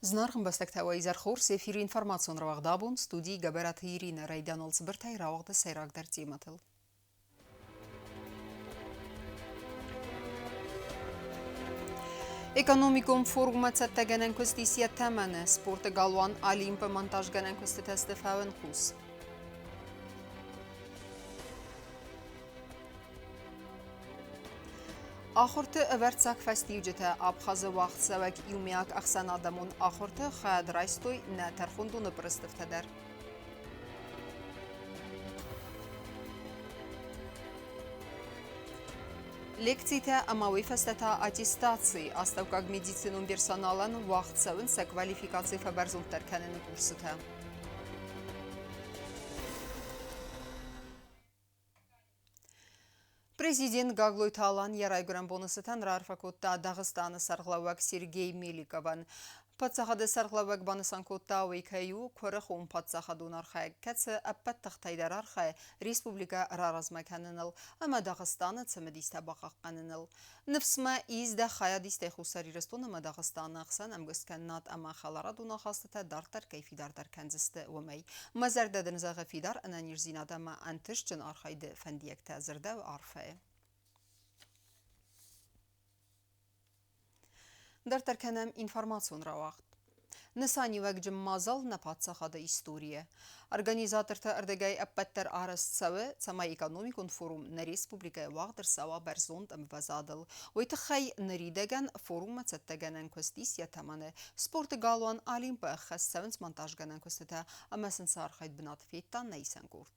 Зынаргъ ӕмбӕстӕгтӕ, уӕ изӕр хорз! Эфиры информацион рауагъд абон студийы Гӕбӕраты Иринӕ райдианыл цыбыртӕй рауагъды сӕйрагдӕр темӕтыл. Экономикон форуммӕ цӕттӕгӕнӕн куыст ис йӕ тӕмӕны. Спорты галуан Олимп-ы монтажгӕнӕн куыстытӕ сты фӕуӕнхъус. Ахуырты ӕвӕрццаг фӕстиуджытӕ Абхазы уагъдцӕуӕг иумиаг ӕхсӕнадӕмон ахуырты хайад райстой нӕ тӕрхондоны пъырыстыфтӕ дӕр. Лекцитӕ ӕмӕ уый фӕстӕ та аттестаци астӕуккаг медицинон персоналӕн уагъд цӕуынц сӕ квалификаци фӕбӕрзонддӕр кӕныны курсытӕ. Президент Гаглойты Алан йӕ райгуырӕн боны цытӕн раарфӕ кодта Дагъыстаны сӕргълӕууӕг Сергей Меликовӕн. Паддзахады сӕргълӕууӕг банысан кодта, уый кӕй у куырыхон паддзахадон архайӕг, кӕцы ӕппӕт тыхтӕй дӕр архайы республикӕ раразмӕ кӕныныл ӕмӕ Дагъыстаны цымыдистӕ бахъахъхъӕныныл. Ныфс мӕ ис, дӕ хайадистӕй Хуссар Ирыстон ӕмӕ Дагъыстаны ӕхсӕн ӕмгуысткӕнынад ӕмӕ хӕларадон ахастытӕ дарддӕр кӕй фидардӕр кӕндзысты, уымӕй. Мӕ зӕрдӕ дын зӕгъы фидар ӕнӕниздзинад ӕмӕ ӕнтыстджын архайды фӕндиӕгтӕ, дзырдӕуы арфӕйы. Дарддӕр кӕнӕм информацион рауагъд. Нысаниуӕгджын мадзал нӕ паддзахады историйӕ. Организатортӕ ӕрдӕгӕй ӕппӕтдӕр арӕзт цӕуы, цӕмӕй экономикон форум нӕ республикӕйы уагъд ӕрцӕуа бӕрзонд ӕмвӕзадыл. Уый тыххӕй ныридӕгӕн форуммӕ цӕттӕгӕнӕн куыст ис йӕ тӕмӕны. Спорты галуан Олимп-ы ӕххӕст цӕуынц монтажгӕнӕн куыстытӕ ӕмӕ сын сӕ архайд бынат федта нӕ исӕн къорд.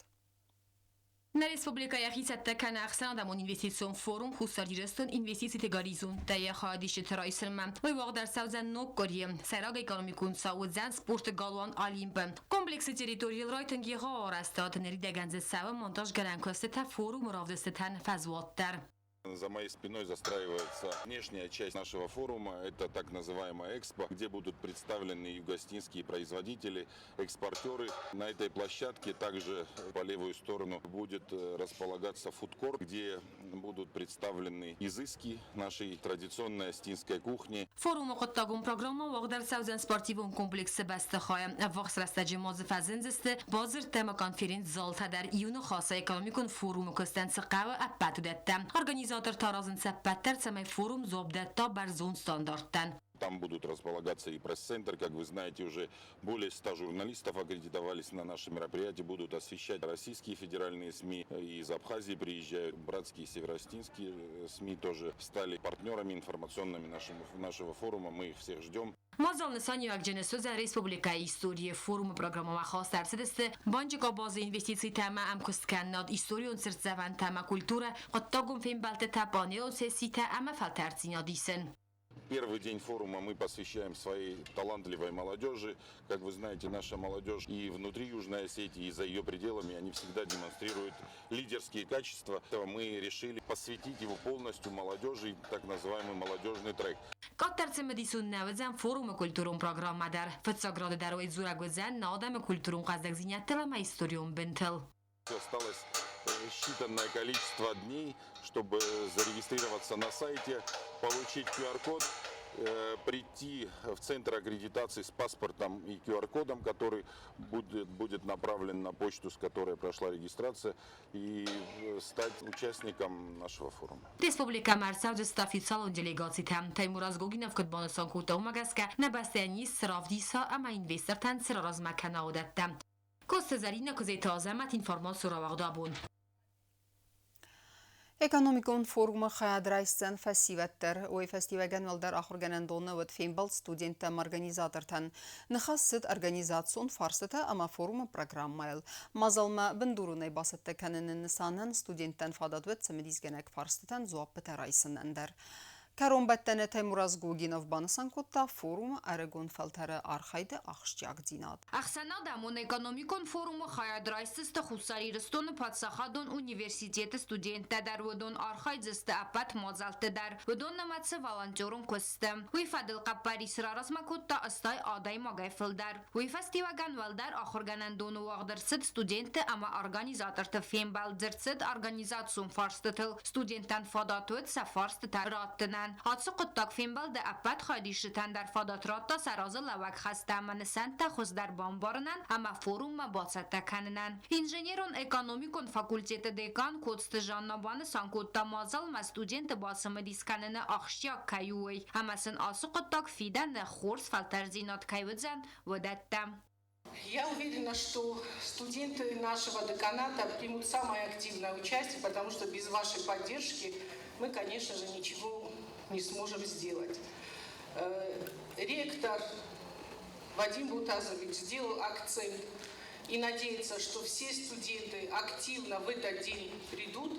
Нӕ республикӕ йӕхи цӕттӕ кӕны ӕхсӕнадӕмон инвестицион форум Хуссар Ирыстон инвестициты горизонттӕ йӕ хайадисджыты райсынмӕ. Уый уагъд ӕрцӕудзӕн ног къуырийы. Сӕйраг экономикон цау уыдзӕн спорты галуан Олимп-ы. Комплексы территорийыл райтынг егъау арӕзтад, ныридӕгӕн дзы цӕуы монтажгӕнӕн куыстытӕ форумы равдыстытӕн фӕзуат дӕр. За моей спиной застраивается внешняя часть нашего форума, это так называемая экспо, где будут представлены югостинские производители, экспортеры. На этой площадке также по левую сторону будет располагаться фудкорт, где будут представлены изыски нашей традиционной остинской кухни. Форумы хъуыддагон программӕ уагъд ӕрцӕудзӕн спортивон комплексы бӕстыхайы. Ӕввахс рӕстӕджы ма дзы фӕзындзысты бадзырдтӕ ӕмӕ конференц-залтӕ дӕр. Иу ныхасӕй экономикон форумы куыстӕн цы хъӕуы, ӕппӕт уыдӕттӕ. Организатортӕ аразынц ӕппӕт дӕр, цӕмӕй форум дзуапп дӕтта бӕрзонд стандарттӕн. Там будут располагаться и пресс-центр, как вы знаете, уже более 100 журналистов аккредитовались на наше мероприятие, будут освещать российские федеральные СМИ, и из Абхазии приезжают братские североостинские СМИ тоже стали партнерами информационными нашего форума, мы их всех ждем. Мадзал нысаниуӕгджын суыдзӕн республикӕйы историйы форумы программӕмӕ хаст ӕрцыдысты банчы къабазы инвестицитӕ ӕмӕ ӕмкуысткӕнынад, историон цыртдзӕвӕнтӕ ӕмӕ культурӕ, хъуыддагон фембӕлдтытӕ, панелон сесситӕ ӕмӕ фӕлтӕрддзинад исын. Первый день форума мы посвящаем своей талантливой молодежи. Как вы знаете, наша молодежь и внутри Южной Осетии, и за ее пределами, они всегда демонстрируют лидерские качества. Мы решили посвятить его полностью молодежи, так называемый молодежный трек. Къаддӕр цымыдисон нӕ уыдзӕн форумы культурон программӕ дӕр. Фыццаг рады дӕр уый дзурӕг уыдзӕн нӕ адӕмы культурон хъӕздыгдзинӕдтыл ӕмӕ историон бынтыл. Осталось считанное количество дней, чтобы зарегистрироваться на сайте, получить QR-код, прийти в центр аккредитации с паспортом и QR-кодом, который будет направлен на почту, с которой прошла регистрация, и стать участником нашего форума. Республикӕмӕ ӕрцӕудзысты официалон делегацитӕ. Таймураз Гогинов куыд банысан кодта, уымӕ гӕсгӕ нӕ бӕстӕйӕн ис цы равдиса ӕмӕ инвестортӕн цы раразмӕ кӕна, уыдӕттӕ. Коцты Зӕринӕ Куыдзеты Азӕмӕт информацион рауагъд абон. Экономикон форумы хайад райсдзӕн фӕсивӕд дӕр. Уый фӕстиуӕгӕн уӕлдӕр ахуыргӕнӕндоны уыд фембӕлд студенттӕ ӕмӕ организатортӕн. Ныхас цыд организацион фарстытӕ ӕмӕ форумы программӕйыл. Мадзалмӕ бындуронӕй бацӕттӕ кӕныны нысанӕн студенттӕн фадат уыд цымыдисгӕнӕг фарстытӕн дзуаппытӕ райсынӕн дӕр. Кӕронбӕттӕны Таймураз Гогинов банысан кодта форумы ӕрыгон фӕлтӕры архайды ахсджиагдзинад. Ӕхсӕнадӕмон экономикон форумы хайад райсдзысты Хуссар Ирыстоны паддзахадон университеты студенттӕ дӕр. Уыдон архайдзысты ӕппӕт мадзӕлтты дӕр. Уыдон нымӕцы волонтерон куысты. Уый фӕдыл хъӕппӕрис раразмӕ кодта 80 адӕймагӕй фылдӕр. Уый фӕстиуӕгӕн уӕлдӕр ахуыргӕнӕндоны уагъд ӕрцыд студентты ӕмӕ организаторты фембӕлд, дзырд цыд организацион фарстытыл. Студенттӕн фадат уыд сӕ фарстытӕ раттынӕн. кӕнынӕн. Ацы хъуыддаг фембӕлды ӕппӕт хайадисджытӕн дӕр фадат радта сӕ разылӕууӕг хӕстӕ ӕмӕ нысӕнттӕ хуыздӕр бамбарынӕн ӕмӕ форуммӕ бацӕттӕ кӕнынӕн. Инженерон-экономикон факультеты декан Коцты Жанна банысан кодта, мадзалмӕ студентты бацымыдис кӕныны ахсджиаг кӕй у, уый, ӕмӕ сын ацы хъуыддаг фидӕны хорз фӕлтӕрддзинад кӕй уыдзӕн, уыдӕттӕ. Я уверена, что студенты нашего деканата примут самое активное участие, потому что без вашей поддержки мы, конечно же, ничего не сможем сделать. Ректор Вадим Бутазович сделал акцент и надеется, что все студенты активно в этот день придут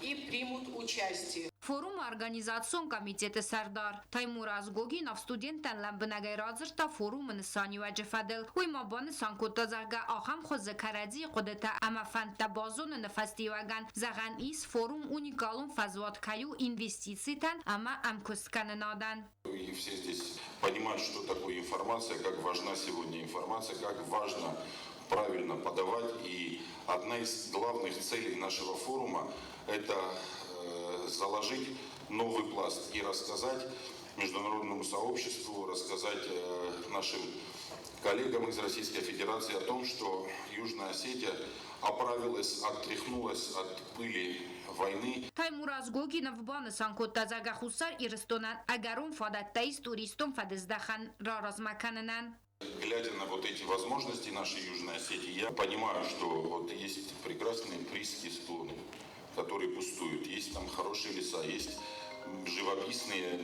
и примут участие. Форумы организацион комитеты сӕрдар Таймураз Гогинов студенттӕн лӕмбынӕгӕй радзырдта форумы нысаниуӕджы фӕдыл. Уый ма банысан кодта, зӕгъгӕ, ахӕм хуызы кӕрӕдзийы хъуыдытӕ ӕмӕ фӕндтӕ базоныны фӕстиуӕгӕн, зӕгъӕн ис, форум уникалон фӕзуат кӕй у инвестицитӕн ӕмӕ ӕмкуысткӕнынадӕн. И все здесь понимают, что такое информация, как важна сегодня информация, как важно правильно подавать. И одна из главных целей нашего форума – это заложить новый пласт и рассказать международному сообществу, рассказать нашим коллегам из Российской Федерации о том, что Южная Осетия оправилась, отряхнулась от пыли войны. Таймураз Гогинов банысан кодта, зӕгъгӕ, Хуссар Ирыстонӕн ӕгӕрон фадӕттӕ ис туристон фӕдыздӕхӕн раразмӕ кӕнынӕн. Глядя на вот эти возможности нашей Южной Осетии, я понимаю, что вот есть прекрасные прийские склоны, которые пустуют, есть там хорошие леса, есть живописные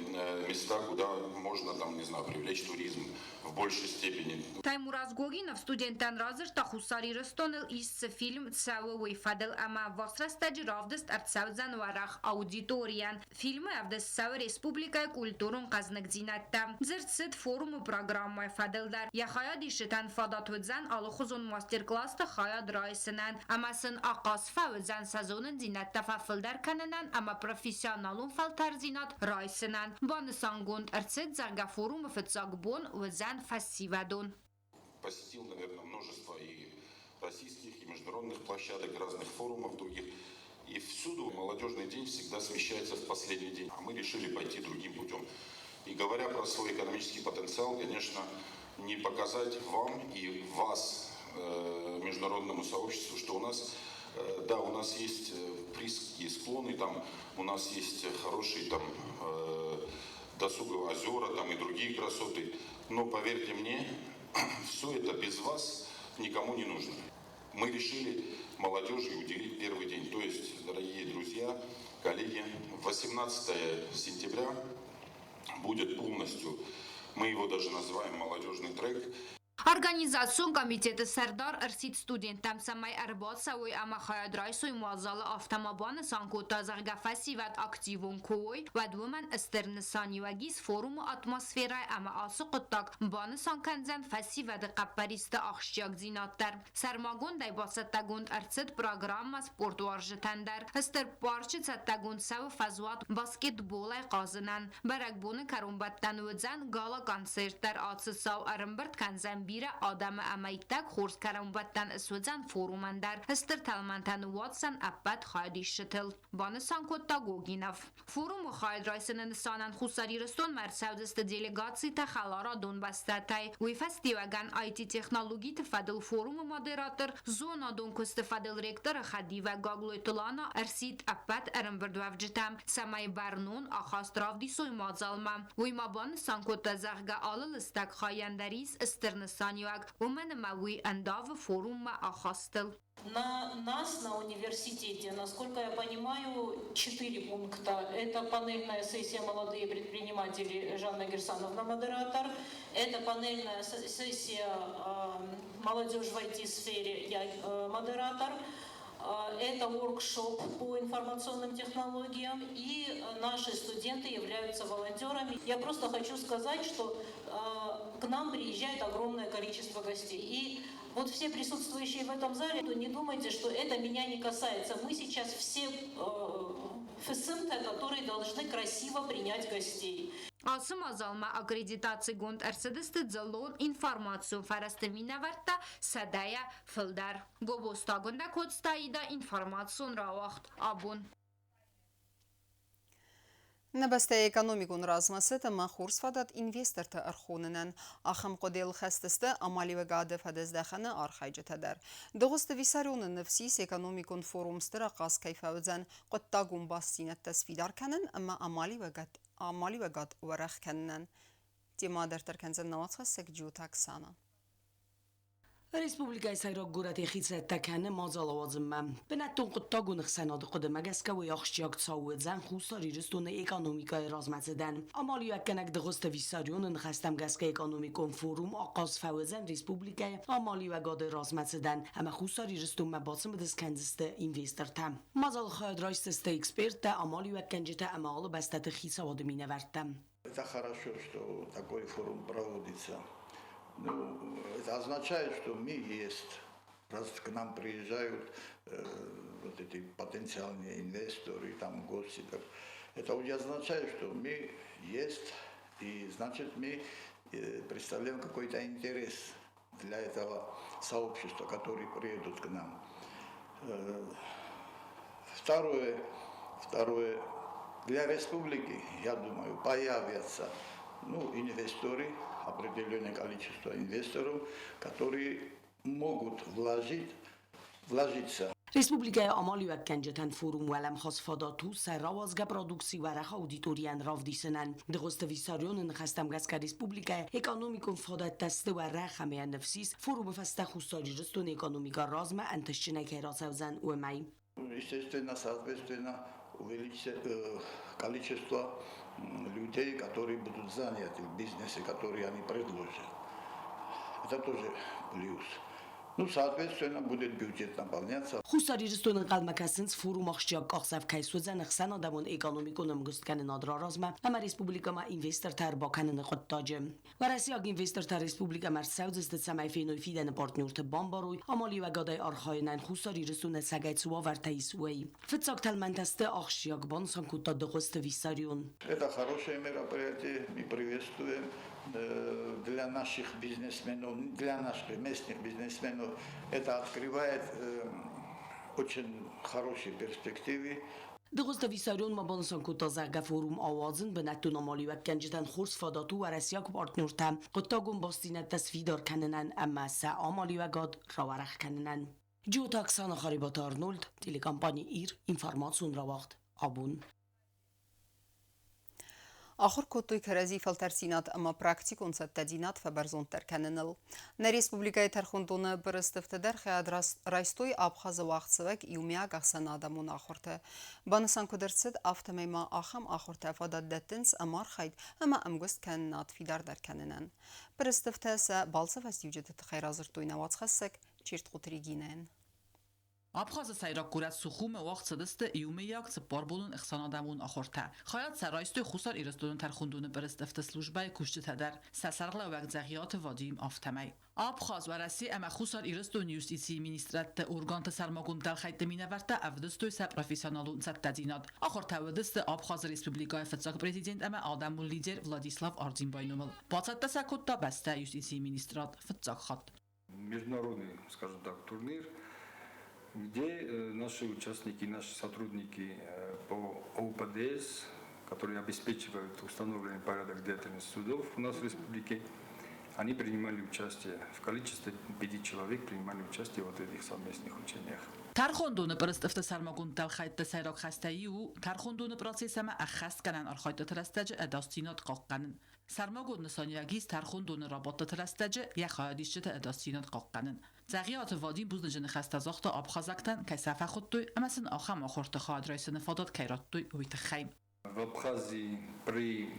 места, куда можно там, не знаю, привлечь туризм в большей степени. Таймураз Гогинов студенттӕн радзырдта, Хуссар Ирыстоныл ист цы фильм цӕуы, уый фӕдыл ӕмӕ ӕввахс рӕстӕджы равдыст ӕрцӕудзӕн уӕрӕх аудиторийӕн. Фильмы ӕвдыст цӕуы республикӕйы культурон хъӕзныгдзинӕдтӕ. Дзырд цыд форумы программӕйы фӕдыл дӕр. Йӕ хайадисджытӕн фадат уыдзӕн алыхуызон мастер-классты хайад райсынӕн ӕмӕ сын ахъаз фӕуыдзӕн сӕ зонындзинӕдтӕ фӕфылдӕр кӕнынӕн ӕмӕ профессионалон фӕлтӕрддзинад райсынӕн. Банысангонд ӕрцыд, зӕгъгӕ, форумы фыццаг бон уыдзӕн фӕсивӕдон. Посетил, наверное, множество и российских, и международных площадок, разных форумов других. И всюду молодежный день всегда смещается в последний день. А мы решили пойти другим путем. И говоря про свой экономический потенциал, конечно, не показать вам и вас, международному сообществу, что у нас, да, у нас есть прийские склоны, там у нас есть хорошие там досуговые озера там и другие красоты. Но поверьте мне, все это без вас никому не нужно. Мы решили молодежи уделить первый день. То есть, дорогие друзья, коллеги, 18 сентября будет полностью, мы его даже называем молодежный трек. Организацион комитеты сӕрдар ӕрсидт студенттӕм, цӕмӕй ӕрбацӕуой ӕмӕ хайад райсой мадзалы, афтӕ ма банысан кодта, зӕгъгӕ, фӕсивӕд активон куы уой, уӕд уымӕн стыр нысаниуӕг ис форумы атмосферӕ ӕмӕ ацы хъуыддаг банысан кӕндзӕн фӕсивӕды хъӕппӕристы ахсджиагдзинад дӕр. Сӕрмагондӕй бацӕттӕгонд ӕрцыд программӕ спортуарзджытӕн дӕр. Стыр парчы цӕттӕгонд цӕуы фӕзуат баскетболӕй хъазынӕн. Бӕрӕгбоны кӕронбӕттӕн уыдзӕн гала-концерт дӕр. Ацы цау ӕрӕмбырд кӕндзӕн бирӕ адӕмы ӕмӕ иттӕг хорз кӕронбӕттӕн суыдзӕн форумӕн дӕр. Стыр тӕлмӕнтӕ ныууадздзӕн ӕппӕт хайадисджытыл, банысан кодта Гогинов. Форумы хайад райсыны нысанӕн Хуссар Ирыстонмӕ ӕрцӕудзысты делегацитӕ хӕларадон бӕстӕтӕй. Уый фӕстиуӕгӕн IT-технологиты фӕдыл форумы модератор, зонадон куысты фӕдыл ректоры хӕдивӕг Гаглойты Лана ӕрсидт ӕппӕт ӕрӕмбырдуӕвджытӕм, цӕмӕй бӕрнон ахаст равдисой мадзалмӕ. Уый ма банысан кодта, зӕгъгӕ, алы лыстӕг хайӕн дӕр ис стыр нысаниуӕг, уымӕн ӕмӕ уый ӕндавы форуммӕ ахастыл. На нас, на университете, насколько я понимаю, четыре пункта. Это панельная сессия «Молодые предприниматели», Жанна Герсановна модератор. Это панельная сессия «Молодежь в IT-сфере», я модератор. Это воркшоп по информационным технологиям, и наши студенты являются волонтерами. Я просто хочу сказать, что к нам приезжает огромное количество гостей. И вот все присутствующие в этом зале, не думайте, что это меня не касается. Мы сейчас все фысымтӕ, которые должны красиво принять гостей. Ацы мадзалмӕ аккредитацигонд ӕрцыдысты дзыллон информацион фӕрӕзты минӕвӕрттӕ сӕдӕйӕ фылдӕр. Гобозты Агуындӕ, Коцты Аидӕ, информацион рауагъд Абон. Нӕ бӕстӕйы экономикон размӕцыд ӕмӕ хорз фадат инвесторты ӕрхонынӕн. Ахӕм хъуыдыйыл хӕст сты амалиуӕгады фӕдыздӕхӕны архайджытӕ дӕр. Дыгъуызты Виссарионы ныфс ис, экономикон форум стыр ахъаз кӕй фӕуыдзӕн хъуыддагон бастдзинӕдтӕ сфидар кӕнын ӕмӕ амалиуӕгад уӕрӕх кӕнынӕн. Темӕ дарддӕр кӕндзӕн нӕ уацхӕссӕг Джиоты Оксана. Республикӕйы сӕйраг горӕт йӕхи цӕттӕ кӕны мадзал ауадзынмӕ. Бынӕттон хъуыддагон ӕхсӕнады хъуыдымӕ гӕсгӕ уый ахсджиаг цау уыдзӕн Хуссар Ирыстоны экономикӕйы размӕцыдӕн. Амалиуӕггӕнӕг Дыгъуызты Виссарионы ныхӕстӕм гӕсгӕ экономикон форум ахъаз фӕуыдзӕн республикӕйы амалиуӕгады размӕцыдӕн ӕмӕ Хуссар Ирыстонмӕ бацымыдис кӕндзысты инвестортӕ. Мадзалы хайад райсдзысты эксперттӕ, амалиуӕггӕнджытӕ ӕмӕ алы бӕстӕты хицауады минӕвӕрттӕ. Это хорошо, что такой форум проводится. Ну, это означает, что мы есть. Раз к нам приезжают вот эти потенциальные инвесторы, там гости, так, это уже означает, что мы есть, и значит, мы представляем какой-то интерес для этого сообщества, которые приедут к нам. Второе, для республики, я думаю, появятся, ну, инвесторы, определенное количество инвесторов, которые могут вложиться. Республикӕйы амалиуӕггӕнджытӕн форум уӕлӕмхас фадат у сӕ рауадзгӕ продукци уӕрӕх аудиторийӕн равдисынӕн. Дыгъуызты Виссарионы ныхӕстӕм гӕсгӕ республикӕйы экономикон фадӕттӕ сты уӕрӕх ӕмӕ йӕ ныфс ис, форумы фӕстӕ Хуссар Ирыстоны экономикӕ размӕ ӕнтыстджынӕй кӕй рацӕудзӕн, уымӕй. Естественно, соответственно, увеличится количество людей, которые будут заняты в бизнесе, который они предложат. Это тоже плюс. Ну, соответственно, будет бюджет наполняться. Хуссар Ирыстоны ӕнхъӕлмӕ кӕсынц, форум ахсджиаг къахдзӕф кӕй суыдзӕн ӕхсӕнадӕмон экономикон ӕмгуысткӕнынад раразмӕ ӕмӕ республикӕмӕ инвестортӕ ӕрбакӕныны хъуыддаджы. Уӕрӕсейаг инвестортӕ республикӕмӕ ӕрцӕудзысты, цӕмӕй феной фидӕны партнерты, бамбарой, амалиуӕгадӕй архайынӕн Хуссар Ирыстоны ӕцӕгӕй цы уавӕртӕ ис, уый. Фыццаг тӕлмӕнтӕ сты ахсджиаг, банысан кодта Дыгъуызты Виссарион. Это хорошее мероприятие, мы приветствуем для наших бизнесменов, для наших местных бизнесменов. Это открывает очень хорошие перспективы. Дыгъуызты Виссарион ма банысан кодта, зӕгъгӕ, форум ауадзын бынӕттон амалиуӕггӕнджытӕн хорз фадат у уӕрӕсейаг партнертӕ хъуыддагон бастдзинӕдтӕ сфидар кӕнынӕн ӕмӕ сӕ амалиуӕгад рауӕрӕх кӕнынӕн. Джиоты Оксана, Харибаты Арнольд, телекомпани «Ир», информацион рауагъд «Абон». Ахуыр кодтой кӕрӕдзи фӕлтӕрддзинад ӕмӕ практикон цӕттӕдзинад фӕбӕрзонддӕр кӕныныл. Нӕ республикӕйы тӕрхондоны пъырыстыфтӕ дӕр хайад райстой Абхазы уагъдцӕуӕг иумиаг ӕхсӕнадӕмон ахуырты. Банысан куыд ӕрцыд, афтӕмӕй ма ахӕм ахуыртӕ фадат дӕттынц ӕмархайд ӕмӕ ӕмгуысткӕнынад фидардӕр кӕнынӕн. Пъырыстыфтӕ сӕ балцы фӕстиуджыты тыххӕй радзырдтой нӕ уацхӕссӕг Чертхъуты Регинӕйӕн. Абхазы сӕйраг горӕт Сухумы уагъд цыдысты иумӕйаг цыппарбонон ӕхсӕнадӕмон ахуыртӕ. Хайад сӕ райстой Хуссар Ирыстоны тӕрхондоны пъырыстыфты службӕйы кусджытӕ дӕр, сӕ сӕргълӕууӕг Дзӕгъиаты Вадим, афтӕмӕй. Абхаз, Уӕрӕсе ӕмӕ Хуссар Ирыстоны юстицийы министрадты органты сӕрмагонд дӕлхӕйтты минӕвӕрттӕ ӕвдыстой сӕ профессионалон цӕттӕдзинад. Ахуыртӕ уыдысты Абхазы Республикӕйы фыццаг президент ӕмӕ адӕмон лидер Владислав Ардзинбайы номыл. Бацӕттӕ сӕ кодта бӕстӕйы юстицийы министрад фыццаг хатт. Международный, скажем так, турнир, где наши участники, наши сотрудники по ОПДС, которые обеспечивают установленный порядок деятельности судов у нас в республике, они принимали участие в количестве 5 человек, принимали участие вот в этих совместных учениях. Тӕрхондоны пъырыстыфты сӕрмагонд дӕлхӕйтты сӕйраг хӕстӕй иу у тӕрхондоны процесс ӕмӕ ӕххӕстгӕнӕн архайдтыты рӕстӕджы ӕдасдзинад хъахъхъӕнын. Сӕрмагонд нысаниуӕг ис тӕрхондоны рабадтыты рӕстӕджы йӕ хайадисджыты ӕдасдзинад хъахъхъӕнын. Дзӕгъиаты Вадим бузныджы ныхӕстӕ загъта абхазӕгтӕн, кӕй сӕ фӕхуыдтой ӕмӕ сын ахӕм ахуырты хайад райсыны фадат кӕй радтой, уый тыххӕй. В Абхазии при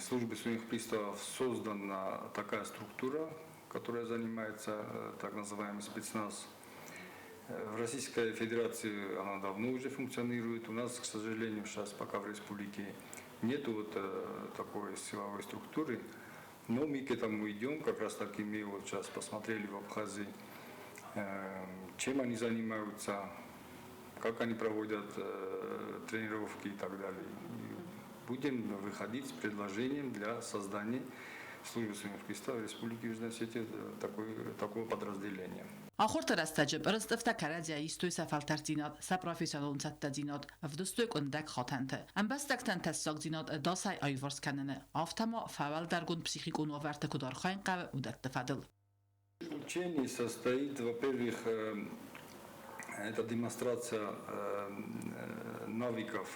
службе судебных приставов создана такая структура, которая занимается так называемый спецназ. В Российской Федерации она давно уже функционирует. У нас, к сожалению, сейчас пока в республике нету вот такой силовой структуры. Но мы к этому идем. Как раз таки мы вот сейчас посмотрели в Абхазии, чем они занимаются, как они проводят тренировки и так далее. И будем выходить с предложением для создания в службе судебных приставов Республики Южная Осетия такого подразделения. Ахуырты рӕстӕджы пъырыстъыфтӕ кӕрӕдзийӕ истой сӕ фӕлтӕрддзинад, сӕ профессионалон цӕттӕдзинад, ӕвдыстой къуындӕг хатӕнты. Ӕмбӕстӕгтӕн тӕссагдзинад ӕдасӕй аиуварс кӕныны, афтӕ ма фӕуӕлдӕргонд психикон уавӕрты куыд архайын хъӕуы, уыдӕтты фӕдыл. Учение состоит, во-первых, это демонстрация навыков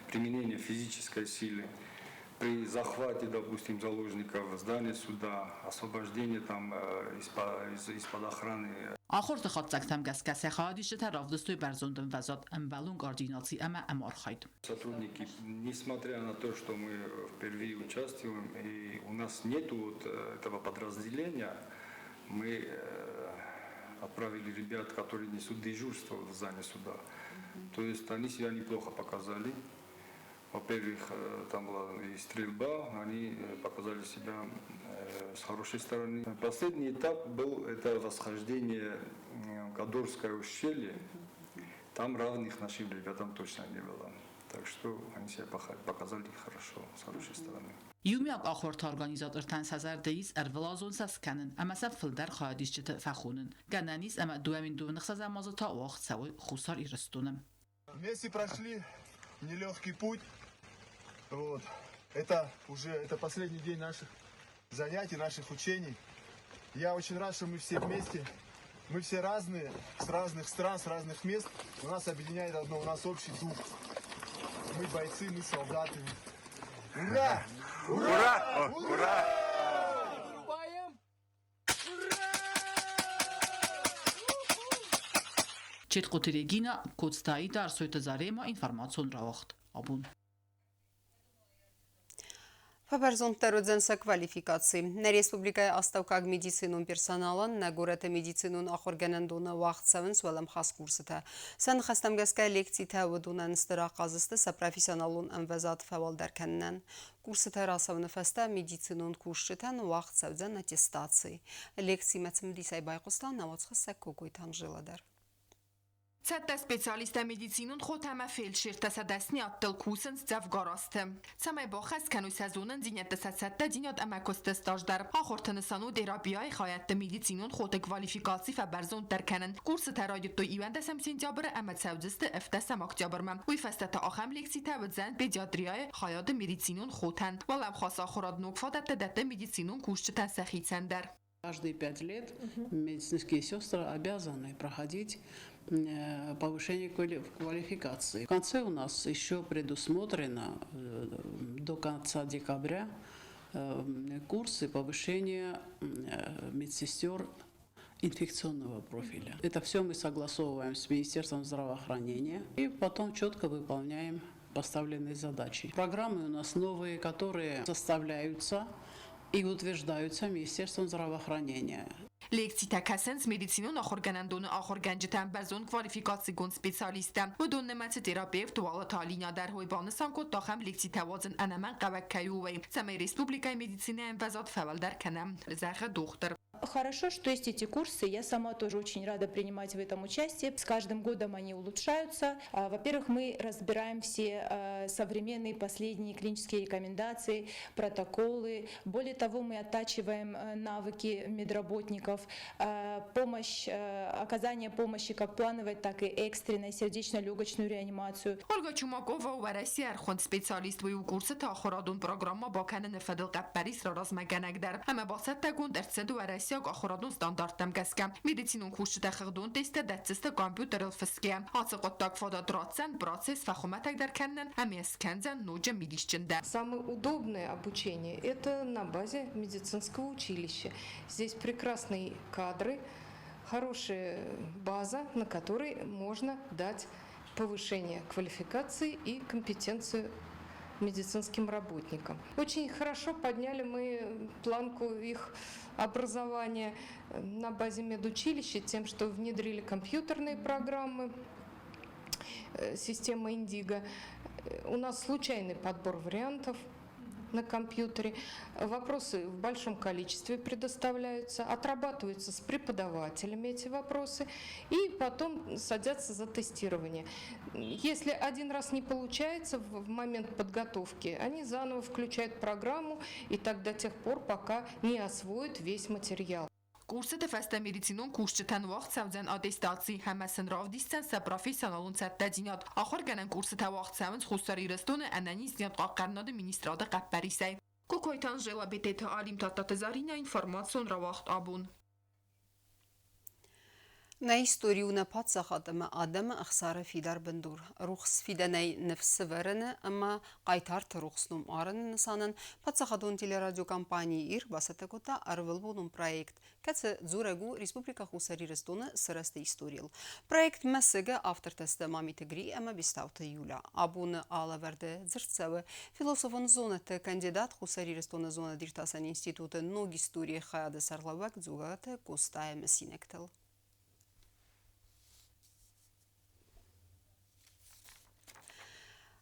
применения физической силы при захвате, допустим, заложников в здании суда, освобождение там из-под охраны. Ахуырты хатдзӕгтӕм гӕсгӕ сӕ хайадисджытӕ равдыстой бӕрзонд ӕмвӕзад, ӕмбӕлон координаци ӕмӕ ӕмархайд. Сотрудники, несмотря на то, что мы впервые участвуем, и у нас нет вот этого подразделения, мы отправили ребят, которые несут дежурство в здании суда. То есть они себя неплохо показали. Во-первых, там была и стрельба, они показали себя с хорошей стороны. Последний этап был это восхождение в Кодорское ущелье. Там равных нашим ребятам точно не было. Так что они себя показали хорошо, с хорошей стороны. Иумиаг ахуырты организатортӕн сӕ зӕрды ис ӕрвылазон сӕ скӕнын ӕмӕ сӕ фылдӕр хайадисджыты фӕхонын. Гӕнӕн ис, ӕмӕ 2026 азы та уагъд цӕуой Хуссар Ирыстоны. Вместе прошли нелегкий путь. Вот. Это уже это последний день наших занятий, наших учений. Я очень рад, что мы все вместе. Мы все разные, с разных стран, с разных мест. У нас объединяет одно, у нас общий дух. Мы бойцы, мы солдаты. Ура! Ура! Ура! Выступаем! Четхъуты Регина, Коцты Аида, Ӕрсойты Зарема, информацион рауагъд Абон. Фӕбӕрзонддӕр уыдзӕн сӕ квалификаци. Нӕ республикӕйы астӕуккаг медицинон персоналӕн нӕ горӕты медицинон ахуыргӕнӕндоны уагъд цӕуынц уӕлӕмхас курсытӕ. Сӕ ныхӕстӕм гӕсгӕ лекцитӕ уыдонӕн стыр ахъаз сты сӕ профессионалон ӕмвӕзад фӕуӕлдӕр кӕнынӕн. Курсытӕ рацӕуыны фӕстӕ медицинон кусджытӕн уагъд цӕудзӕн аттестаци. Лекцимӕ цымыдисӕй байхъуыста нӕ уацхӕссӕг Кокойты Анжела дӕр. Цӕттӕ специалисттӕ, медицинон хотӕ ӕмӕ фельдшертӕ сӕ дӕсниӕдтыл кусынц дзӕвгар азты. Цӕмӕй баххӕст кӕной сӕ зонындзинӕдтӕ, сӕ цӕттӕдзинад ӕмӕ куысты стаж дӕр. Ахуырты нысан у терапияйы хайӕдты медицинон хоты квалификаци фӕбӕрзонддӕр кӕнын. Курсытӕ райдыдтой иуӕндӕсӕм сентябры ӕмӕ цӕудзысты ӕвддӕсӕм октябрмӕ. Уый фӕстӕ та ахӕм лекцитӕ уыдзӕн педиатрияйы хайады медицинон хотӕн. Уӕлӕмхас ахуырад ног фадӕттӕ дӕтты медицинон кусджытӕн сӕхицӕн дӕр. Каждые 5 лет медицинские сестры обязаны проходить повышение квалификации. В конце у нас еще предусмотрено до конца декабря курсы повышения медсестер инфекционного профиля. Это все мы согласовываем с Министерством здравоохранения и потом четко выполняем поставленные задачи. Программы у нас новые, которые составляются и утверждаются Министерством здравоохранения. Лекцитӕ кӕсынц медицинон ахуыргӕнӕндоны ахуыргӕнджытӕн бӕрзонд квалификацигонд специалисттӕ. Уыдон нымӕцы терапевт Уалыты Алина дӕр. Уый банысан кодта, ахӕм лекцитӕ уадзын ӕнӕмӕнгхъӕуӕг кӕй у, уый, цӕмӕй республикӕйы медицинӕйы ӕмвӕзад фӕуӕлдӕр кӕна, зӕгъы дохтыр. Хорошо, что есть эти курсы. Я сама тоже очень рада принимать в этом участие. С каждым годом они улучшаются. Во-первых, мы разбираем все современные последние клинические рекомендации, протоколы. Более того, мы оттачиваем навыки медработников, помощь, оказание помощи как плановой, так и экстренной, сердечно-легочную реанимацию. Ольга Чумакова Уӕрӕсейы ӕрхуынд специалист, уый у курсыты ахуырадон программӕ бакӕныны фӕдыл хъӕппӕрис раразмӕгӕнӕг дӕр. Ӕмӕ бацӕттӕгонд ӕрцыд уӕрӕсейаг ахуырадон стандарттӕм гӕсгӕ. Медицинон кусджытӕ хыгъдон тесттӕ дӕтдзысты компьютерыл фысгӕ. Ацы хъуыддаг фадат ратдзӕн процесс фӕхуымӕтӕгдӕр кӕнынӕн ӕмӕ скӕндзӕн ноджы мидисджындӕр. Самое удобное обучение – это на базе медицинского училища. Здесь прекрасные кадры, хорошая база, на которой можно дать повышение квалификации и компетенцию медицинским работникам. Очень хорошо подняли мы планку их образования на базе медучилища тем, что внедрили компьютерные программы, система Индиго. У нас случайный подбор вариантов. на компьютере. Вопросы в большом количестве предоставляются, отрабатываются с преподавателями эти вопросы, и потом садятся за тестирование. Если один раз не получается в момент подготовки, они заново включают программу, и так до тех пор, пока не освоят весь материал. Курсыты фӕстӕ медицинон кусджытӕн уагъд цӕудзӕн аттестаци ӕмӕ сын равдисдзӕн сӕ профессионалон цӕттӕдзинад. Ахуыргӕнӕн курсытӕ уагъд цӕуынц Хуссар Ирыстоны Ӕнӕниздзинад хъахъхъӕнынады министрады хъӕппӕрисӕй. Кокойты Анжела, Бететы Алим, Тадтаты Заринӕ, информацион рауагъд Абон. Нӕ истори у нӕ паддзахад ӕмӕ адӕмы ӕхсары фидар бындур. Рухс фидӕнӕй ныфс сӕвӕрыны ӕмӕ хъайтарты рухс ном арыны нысанӕн паддзахадон телерадиокомпани «Ир» бацӕттӕ кодта ӕрвылбонон проект, кӕцы дзурӕг у Республикӕ Хуссар Ирыстоны сырӕзты историйыл. Проект «Мӕсыг-ы» автортӕ сты Мамиты Гри ӕмӕ Бестауты Юля. Абоны алӕвӕрды дзырд цӕуы философон зонӕдты кандидат, Хуссар Ирыстоны зонад-иртасӕн институты ног историйы хайады сӕргълӕууӕг Дзугаты Къостайы мысинӕгтыл.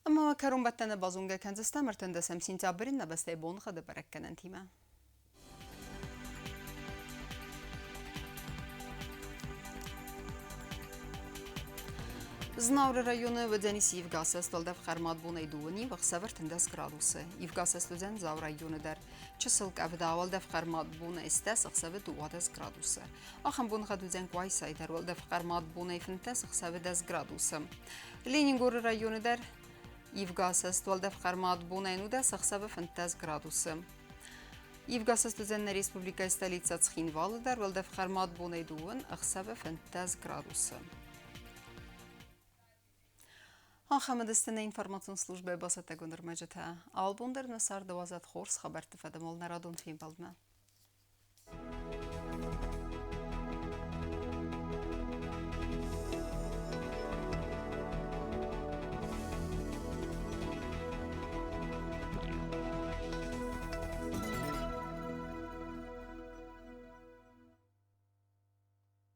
Ӕмӕ кӕронбӕттӕны базонгӕ кӕндзыстӕм 13 сентябры нӕ бӕстӕйы боныгъӕды бӕрӕггӕнӕнтимӕ. Знауыры районы уыдзӕнис ивгӕ уӕлдӕф хъӕрмад бонӕй дыууын ив, ӕхсӕв 13 градусы. Ивгӕ уыдзӕн Дзауы районы дӕр. Чысыл къӕвда уӕлдӕф хъӕрмад бонӕй стӕс, ӕхсӕвы 12 градусы. Ахӕм боныгъӕд уыдзӕн Къуайсайы дӕр уӕлдӕф хъӕрмад бонӕй 15, ӕхсӕвы 10 градусы. Ленингоры районы дӕр ивгӕ уӕлдӕф хъӕрмад бонӕй 19, ӕхсӕвы 15 градусы. Ивгӕ уыдзӕн нӕ республикӕйы столицӕ Цхинвалы дӕр уӕлдӕф хъӕрмад бонӕй дыууын, ӕхсӕвы 15 градусы. Ахӕм уыдысты нӕ информацион службӕйы бацӕттӕгонд ӕрмӕджытӕ. Албон дӕр нӕ царды уадзӕд хорз хабӕртты фӕдыл нӕ радон фембӕлдмӕ.